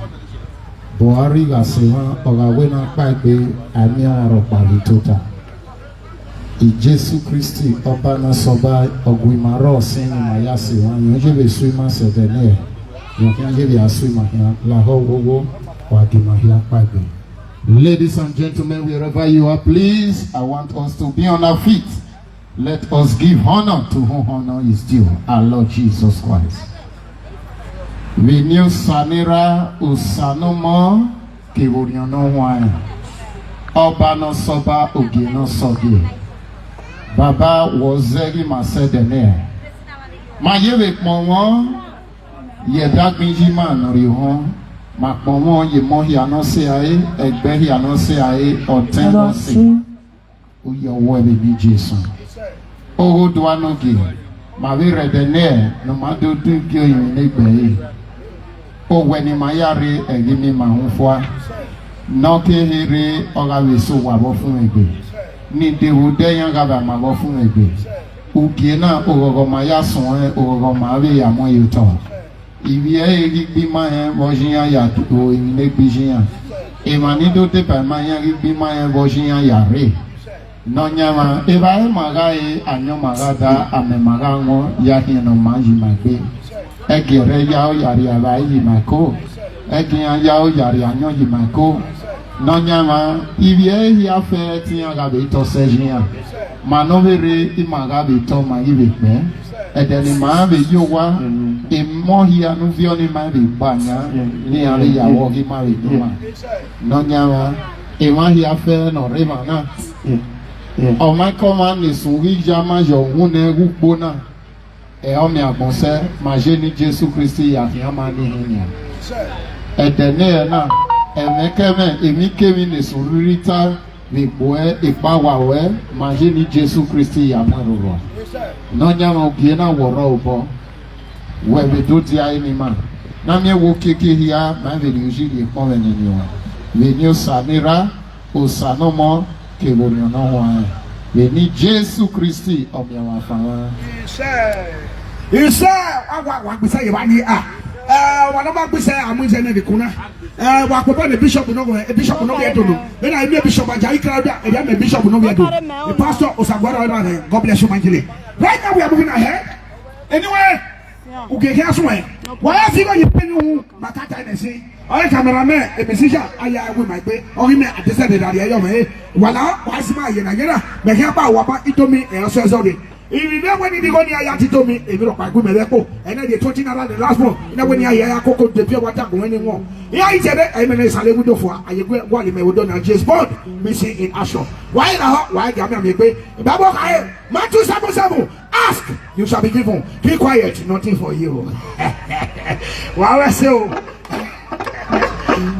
Buhari ga-asị ha ọ ga-awe na kpagbe, ani ọnwa rọkpa itota. I Jesu Kristi ọba na sọba ọgwimara ọsị ni ma ya si ha yonjebe swima sedenie. Yonjebe aswima hia laho wowo wa gima hia kpagbe. Ladies and gentlemen, wherever you are, please, I want us to be on our feet. Let us give honor to whom honor is due, our Lord Jesus Christ. Vinyo sanira usanomo kivuriano wine. Ọba no soba ogie no sogie. Baba wozegi masedene. Ma yeve kpọnwọ ye dagbinji ma nori họn. Ma kpọnwọ ye mọ hia no se ae, ẹgbẹ hia no se ae, ọtẹn no se. Uye ọwọ ẹbẹ mi Jesu. Ogho dua noge, ma vbe rhẹdẹ nẹ ne ma do dun igi orinmwi negbe re. Owẹ ne ma ya rre ẹghẹ ne ma họn fua. Ne ọ ke he rre ọ gha vbe sẹ owa vbe ọfumwegbe. Ne ideghedẹ iran gha vbe ama vbe ọfumwegbe. Ugie na oghọghọ ma ya suẹn, oghọghọ ma vbe ya mu ẹre otọ. Ivbi ẹre ghi gbe ima rẹn vbe ọye iran ya do emwi ne gbe iye iran. Emwa ni do deba ima iran ghi gbe ima rẹn vbe ọye iran ya rre. Nọyaẹnmwa, evbare ma gha re, ayọn ma gha da, amẹ ma gha wọn, ya khian ne ọ ma yi ima egbe. Ẹgiẹrẹ ya ọ ya rhie evbare yi ima ẹko. Ẹgian ya ọ ya rhie ayọn yi ima ẹko. Nọyaẹnmwa, ivbi ẹre hia fẹẹrẹ te iran gha vbe tọ sẹ ye iran. Ma ne ọ vbe rre, ima gha vbe tọ ma ghi vbe kpẹn. Ẹdẹ ne ima vbe ye owa, emọ hia ne u viọ ni ma vbe gba yan, ne iran vbe ya wọ ghi ma vbe nọ ima. Nọyaẹnmwa, emwa hia fẹẹrẹ ne ọ rre emwa na. Ọmwaikọmwa ne sunu ghi ya ma yọ uhunmwu nẹ ghe ukpo na. Ẹ ọ miẹn agbọn sẹ, ma ye ne Jesu Kristi ya khian ma ni hin nian. Ẹdẹ nẹ na, ẹmwẹkẹmwẹ emwikemwi ne sunu rhirhi ta vbe gbe ekpa wa ruẹ, ma ye ne Jesu Kristi ya mu ẹro rua. Nọyaẹnmwa, ugie na wọ rrọọ obọ, wẹ vbe do dia ẹre ne ima. Na miẹn wẹ okiekie hia, ma vbe rhie uyi rhie kpọnmwẹ nene uan. Vbene Osa ne erha, Osa ne ọmọ, kevbe Orhiọn ne ọ huanrẹn. Vbene Jesu Kristi, Ọmiaẹnmwafan mwa. Isẹ, wa wa gbisẹ ye vba ni a. Ẹ, wa nọ ma gbisẹ amu ize ne vbe ikun na. Ẹ, wa kpọbọ ne bishop nọ vwẹ, bishop nọ vwẹ Ẹdo nọ. Vbene a miẹn bishop Ajayi Crowther, ẹ vwẹ mẹ bishop nọ vwẹ Ẹdo. Pastor Osaguara, God bless you mightily. Right now we are moving ahead. Anyway, ukeke aswẹ. Wa ya fi igho ye pin wu ma ka ta nẹ si. Ọre cameraman, a musician, aya ẹwe ma egbe. Ọghe mẹ adesẹ de rari ẹyọ mẹ. Wa la, wa si ma ye na ye na. Mẹ khian ba wa ba Indomie, ẹ, ọsọ ẹzọ re. Ivbi vbe wẹ ne igho ni a ya te Indomie, emwi rhọkpa gu mẹ vwẹ kpo. Ẹnẹ ye twenty naira the last one. Nẹ wẹ ne a ya ya koko de pure water gun ẹni wọn. Iran ite rẹ, ẹ mẹ nẹ sale window fua. Aye gue wa le mẹ wo do na James Bond. We see in action. Wa i la họ, wa i ga mẹ amẹ egbe. Bible kha e, Matthew seven seven. Ask, you shall be given. Keep quiet, nothing for you. Wa wẹ se o.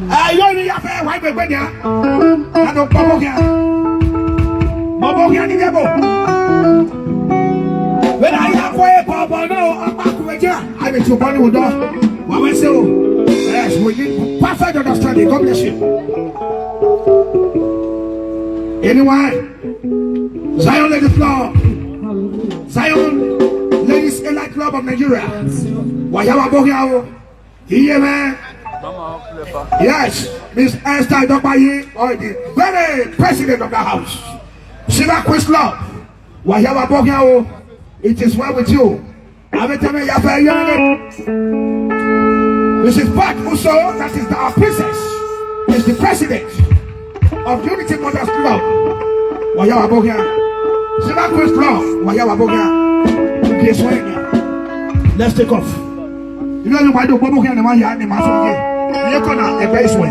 Ayo ni ya fe wa gbe gbe ni a. Ado popo kia. Popo kia ni gebo. When I have way popo no apa kueja. I be to body with dog. Wa we say o. Yes, we need perfect understanding. God bless you. Anyway, Zion Ladies Club. Zion Ladies Elite Club of Nigeria. Wa ya wa bo kia o. Iye, man. Yes, Miss Esther Idopayi, or the very president of the house. Silver Queen's Club. Wa ya wa bo kia o. It is well with you. Abeteme ya fe ya ne. Missus Pat Uso, that is our princess, is the president of Unity Mothers Club. Wa ya wa bo kia. Silver Queen's Club. Wa ya wa bo kia. Okay, so yeah. Let's take off. You know, you might do bobo kia ne ma ya ne ma so ye. Ye kona e be so.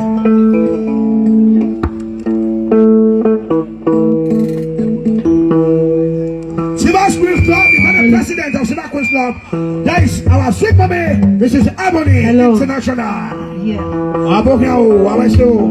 Silver Queen's Club, the very president of Silver Queen's Club. That is our sweet mommy, Missus Ebony Hello. International. Yeah. Abokia o, wa we say o.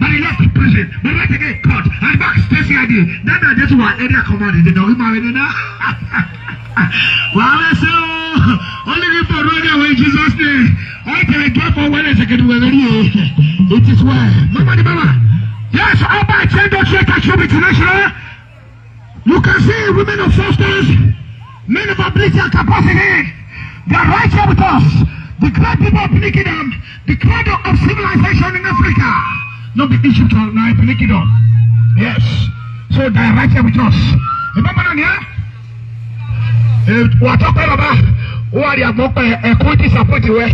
But he left the prison. But right again, court. And back to C I D. That, that, that's why area command is the no human now. Well, so only people run away in Jesus' name. I tell you, drop on one second. It is well. Mama, the mama. Yes, Oba Chendo Cheka Chubit National. You can see women of substance, men of ability and capacity. They are right here with us. The great people of Nikidam, the cradle of civilization in Africa. Not the Egypt or now Nikidam. Yes. So they are right here with us. Remember that, yeah? Eh, watoka baba, wali ya moko, eh, eh, kuti support we.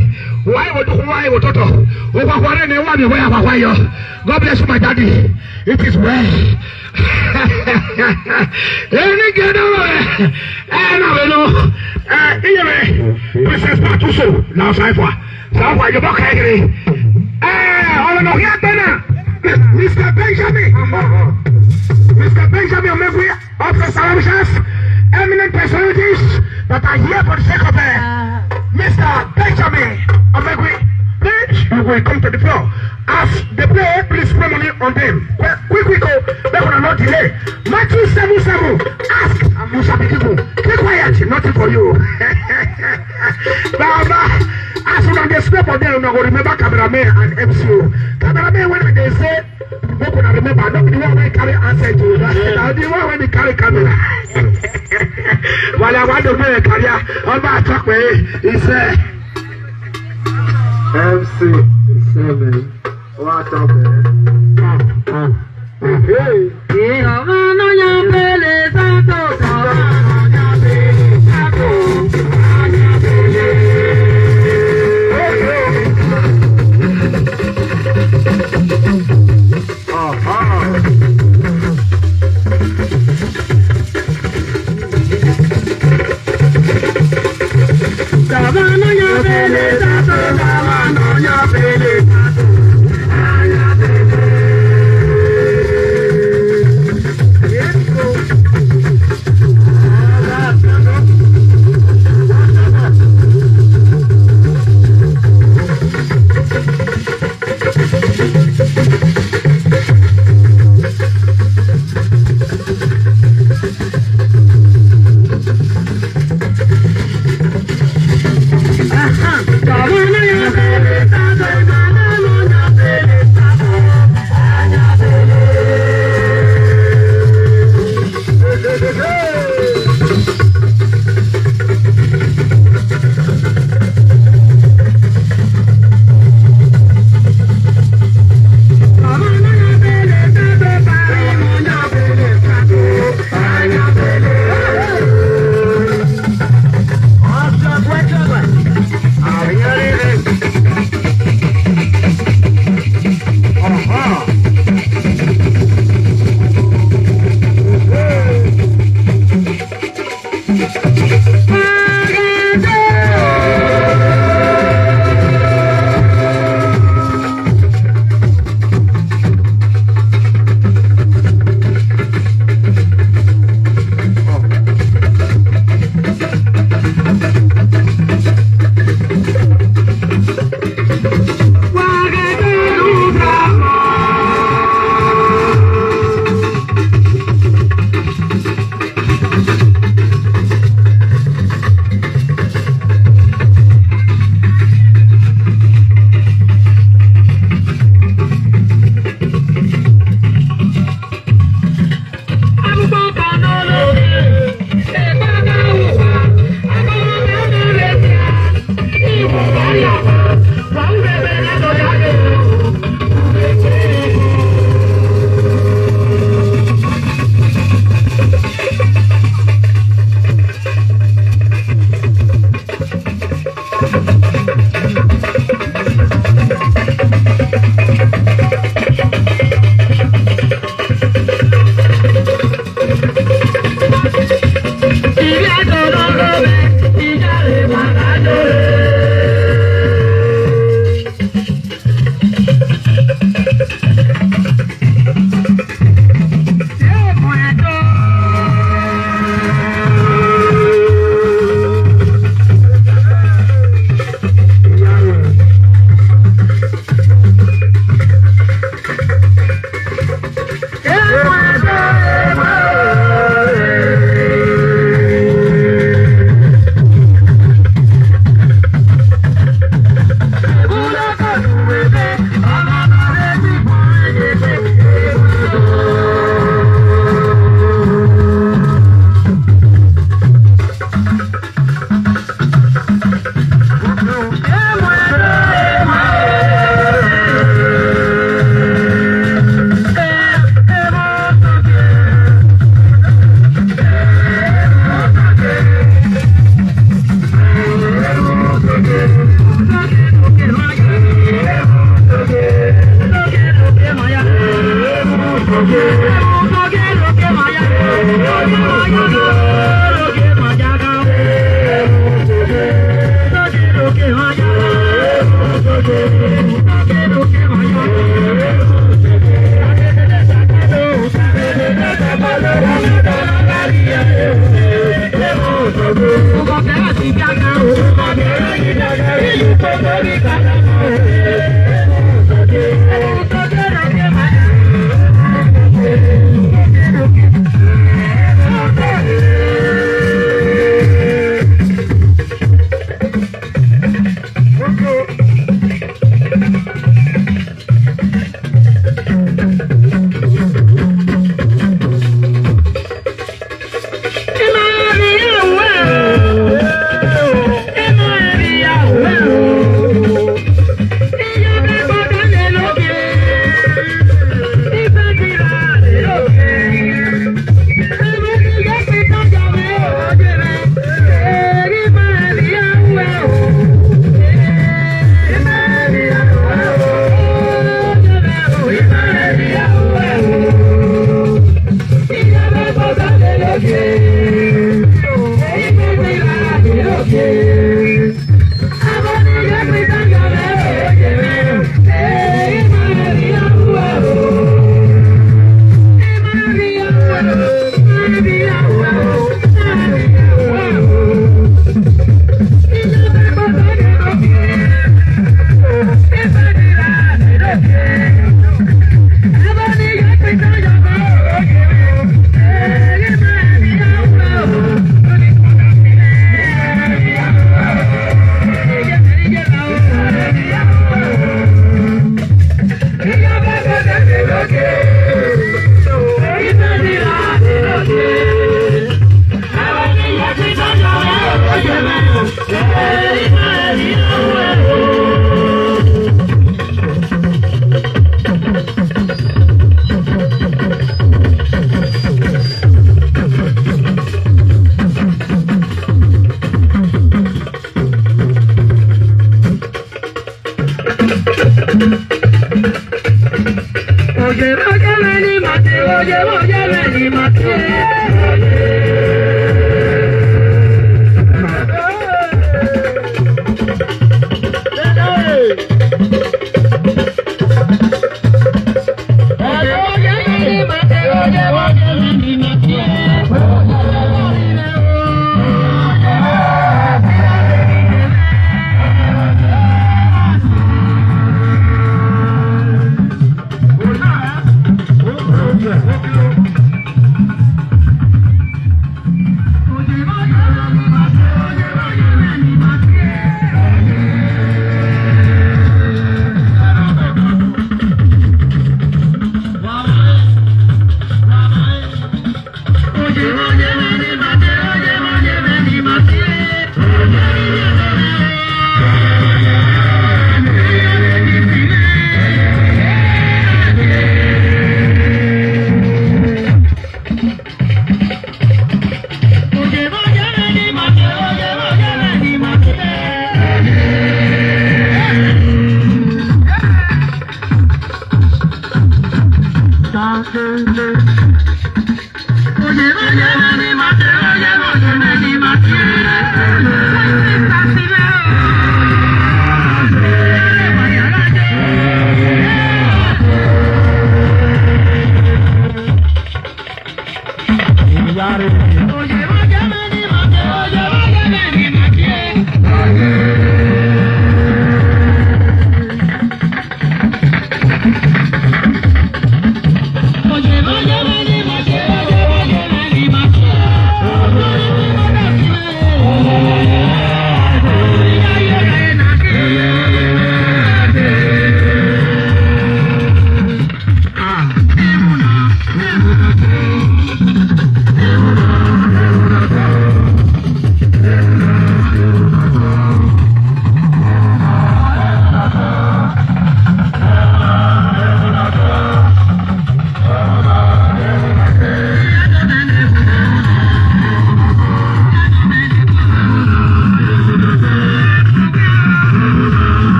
Why would, why would Toto? Why, why, why, why, why, why, why, God bless you, my daddy. It is well. Any get over there? Eh, no, no. Eh, anyway, Princess Patuso, now five one. So what you back here? Eh, all of here, Bena. Mister Benjamin. Mister Benjamin, make we of the Salvation, eminent personalities that are here for the sake of uh, Mister Benjamin Omegwi. Please, you will come to the floor. As they play, please spend money on them. Quick, quick, quick, oh, make una no delay. Matthew seven seven, ask and you shall be given. Keep quiet, nothing for you. Baba, as una dey spend for there, una go remember cameraman and M C O. Cameraman, when I dey say, make una remember, no be the one wey carry handset o. Na the one wey dey carry camera. Wala wa do me career. Oba Atokwe is uh, M C seven. Wa Atokwe. Hey.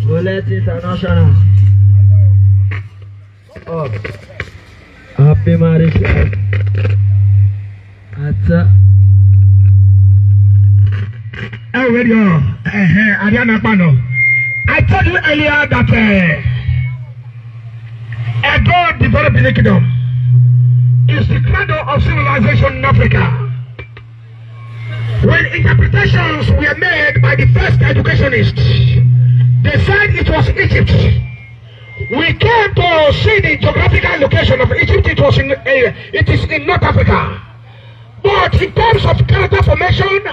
Bullet International. Oh. Happy marriage life. Ata. Hey, where you are? Eh, eh, Ariana Pano. I told you earlier that uh, Edo, the very Benin Kingdom, is the cradle of civilization in Africa. When interpretations were made by the first educationists, they said it was Egypt. We came to see the geographical location of Egypt. It was in, uh, it is in North Africa. But in terms of character formation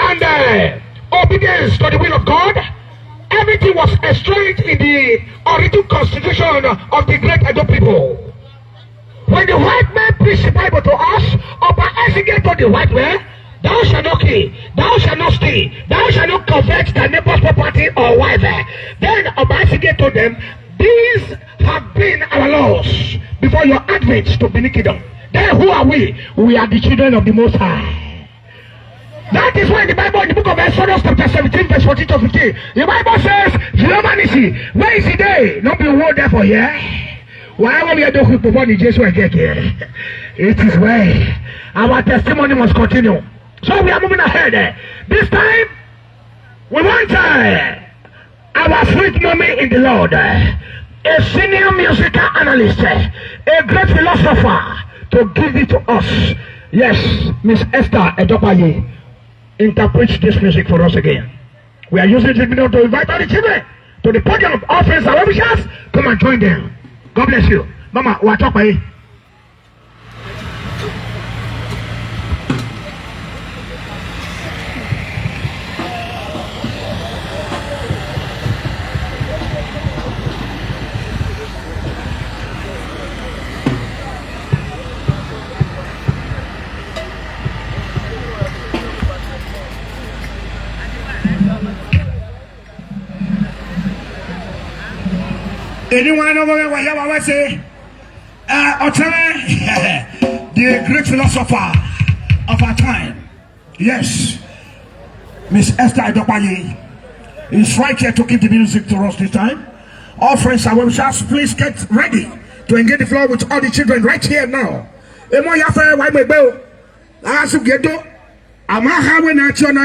and uh, obedience to the will of God, everything was enshrined in the original constitution of the great Edo people. When the white man preached the Bible to us, Oba Ezike told the white man, "Thou shalt not kill, thou shalt not steal, thou shalt not covet thy neighbor's property or wife." Then Oba Ezike told them, "These have been our laws before your advent to Benin Kingdom." Then who are we? We are the children of the Most High. That is why the Bible in the book of Exodus chapter seventeen verse fourteen to fifteen, the Bible says, "Jehovah Nissi, where is he day? Not be war there for here." Why won't we do quick before the Jesus will get here? It is well. Our testimony must continue. So we are moving ahead. Eh? This time, we want uh, our sweet mommy in the Lord, uh, a senior musical analyst, uh, a great philosopher, to give it to us. Yes, Miss Esther Edopaye interprets this music for us again. We are using this video to invite all the children to the podium of all friends and well wishers. Come and join them. God bless you. Mama, we are talking. Anyone over there, whatever I say, uh, Otame, the great philosopher of our time. Yes. Miss Esther Adebayo is right here to give the music to us this time. All friends and well wishers, please get ready to engage the floor with all the children right here now. Emo ya fe wa me gbe o. Asu gedo. Ama ha we na ti ona